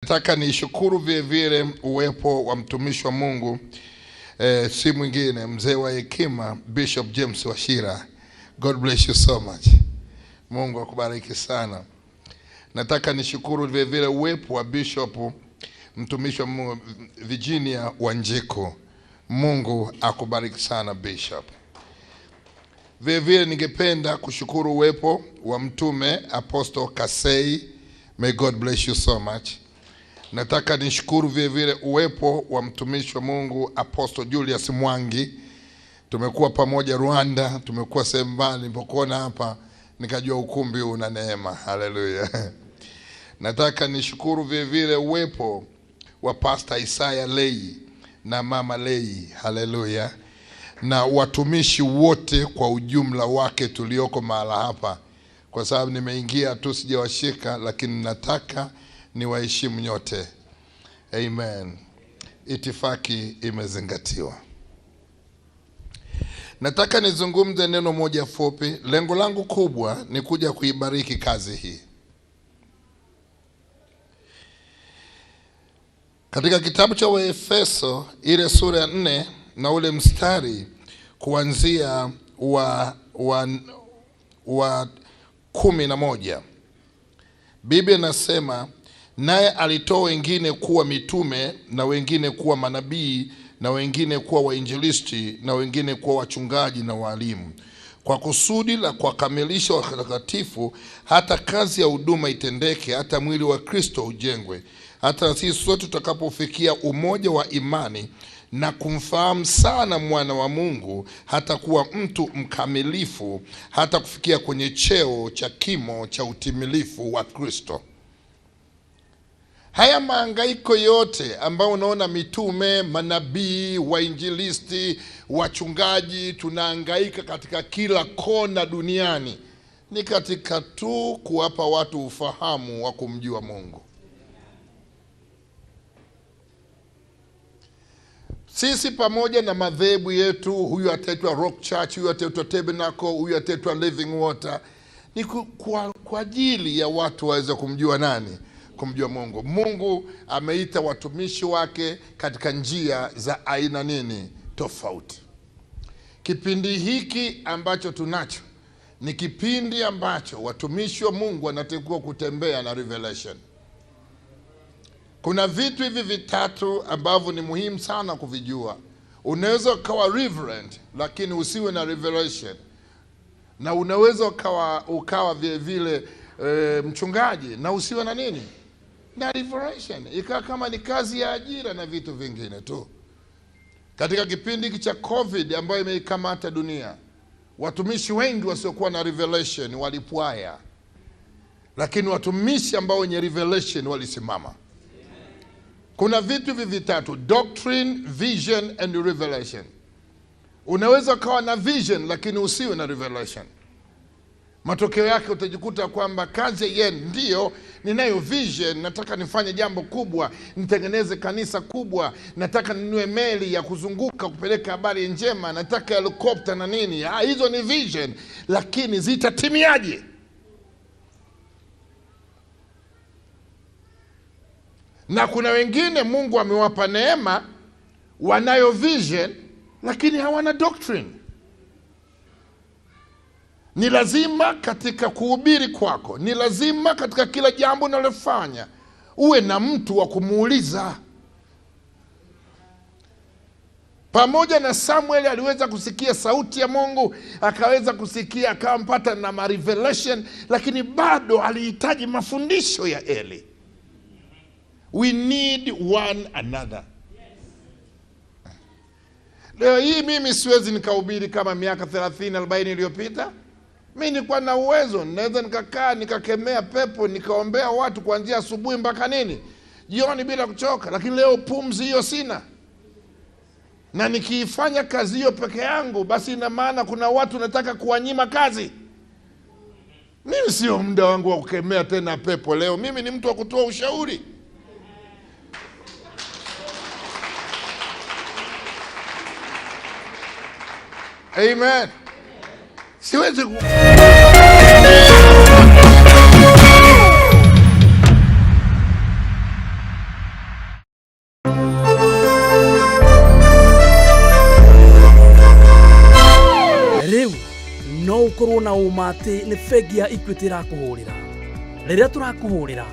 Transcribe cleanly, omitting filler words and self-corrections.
Nataka nishukuru vile vile uwepo wa mtumishi wa Mungu si mwingine mzee wa hekima Bishop James Wachira. God bless you so much. Mungu akubariki sana. Nataka nishukuru vile vile uwepo wa Bishop mtumishi wa Mungu Virginia Wanjiku. Mungu akubariki sana Bishop. Vile vile ningependa kushukuru uwepo wa mtume Apostle Kasei. May God bless you so much. Nataka nishukuru vile vile uwepo wa mtumishi wa Mungu Apostle Julius Mwangi. Tumekuwa pamoja Rwanda, tumekuwa sehemu mbali. Nilipokuona hapa nikajua ukumbi huu una neema. Haleluya. Nataka nishukuru vile vile uwepo wa Pastor Isaiah Lei na Mama Lei. Haleluya. Na watumishi wote kwa ujumla wake tulioko mahala hapa, kwa sababu nimeingia tu sijawashika, lakini nataka niwaheshimu nyote. Amen. Itifaki imezingatiwa. Nataka nizungumze neno moja fupi. Lengo langu kubwa ni kuja kuibariki kazi hii. Katika kitabu cha Waefeso ile sura ya 4 na ule mstari kuanzia wa 11, Biblia inasema, naye alitoa wengine kuwa mitume na wengine kuwa manabii na wengine kuwa wainjilisti na wengine kuwa wachungaji na walimu, kwa kusudi la kuwakamilisha watakatifu, hata kazi ya huduma itendeke, hata mwili wa Kristo ujengwe, hata sisi sote tutakapofikia umoja wa imani na kumfahamu sana mwana wa Mungu, hata kuwa mtu mkamilifu, hata kufikia kwenye cheo cha kimo cha utimilifu wa Kristo. Haya mahangaiko yote ambayo unaona mitume, manabii, wainjilisti, wachungaji tunahangaika katika kila kona duniani, ni katika tu kuwapa watu ufahamu wa kumjua Mungu. Sisi pamoja na madhehebu yetu, huyu ataitwa Rock Church, huyu ataitwa Tabernacle, huyu ataitwa Living Water, ni kwa ajili ya watu waweze kumjua nani? Kumjua Mungu. Mungu ameita watumishi wake katika njia za aina nini? Tofauti. Kipindi hiki ambacho tunacho ni kipindi ambacho watumishi wa Mungu wanatakiwa kutembea na revelation. Kuna vitu hivi vitatu ambavyo ni muhimu sana kuvijua. Unaweza ukawa reverend lakini usiwe na revelation. Na unaweza ukawa vile vile mchungaji na usiwe na nini? Na revelation. Ikawa kama ni kazi ya ajira na vitu vingine tu. Katika kipindi hiki cha COVID ambayo imeikamata dunia, watumishi wengi wasiokuwa na revelation walipwaya. Lakini watumishi ambao wenye revelation walisimama. Kuna vitu hivi vitatu: doctrine, vision and revelation. Unaweza ukawa na vision lakini usiwe na revelation. Matokeo yake utajikuta kwamba kazi yenu, ndio ninayo vision, nataka nifanye jambo kubwa, nitengeneze kanisa kubwa, nataka ninunue meli ya kuzunguka kupeleka habari njema, nataka helikopta na nini. Hizo ni vision, lakini zitatimiaje? Na kuna wengine Mungu amewapa neema, wanayo vision lakini hawana doctrine. Ni lazima katika kuhubiri kwako, ni lazima katika kila jambo unalofanya uwe na mtu wa kumuuliza. Pamoja na Samuel aliweza kusikia sauti ya Mungu, akaweza kusikia, akampata na ma revelation, lakini bado alihitaji mafundisho ya Eli. We need one another. Leo hii mimi siwezi nikahubiri kama miaka 30, 40 iliyopita. Mimi nilikuwa na uwezo, naweza nikakaa nikakemea pepo, nikaombea watu kuanzia asubuhi mpaka nini jioni bila kuchoka, lakini leo pumzi hiyo sina. Na nikiifanya kazi hiyo peke yangu, basi ina maana kuna watu nataka kuwanyima kazi. Mimi sio muda wangu wa kukemea tena pepo leo. Mimi ni mtu wa kutoa ushauri. Amen. Siwezi ku- Nĩguo ũkorwo na ũma atĩ nĩ bengi ya Equity ĩrakũhũrĩra. Rĩrĩa tũrakũhũrĩra,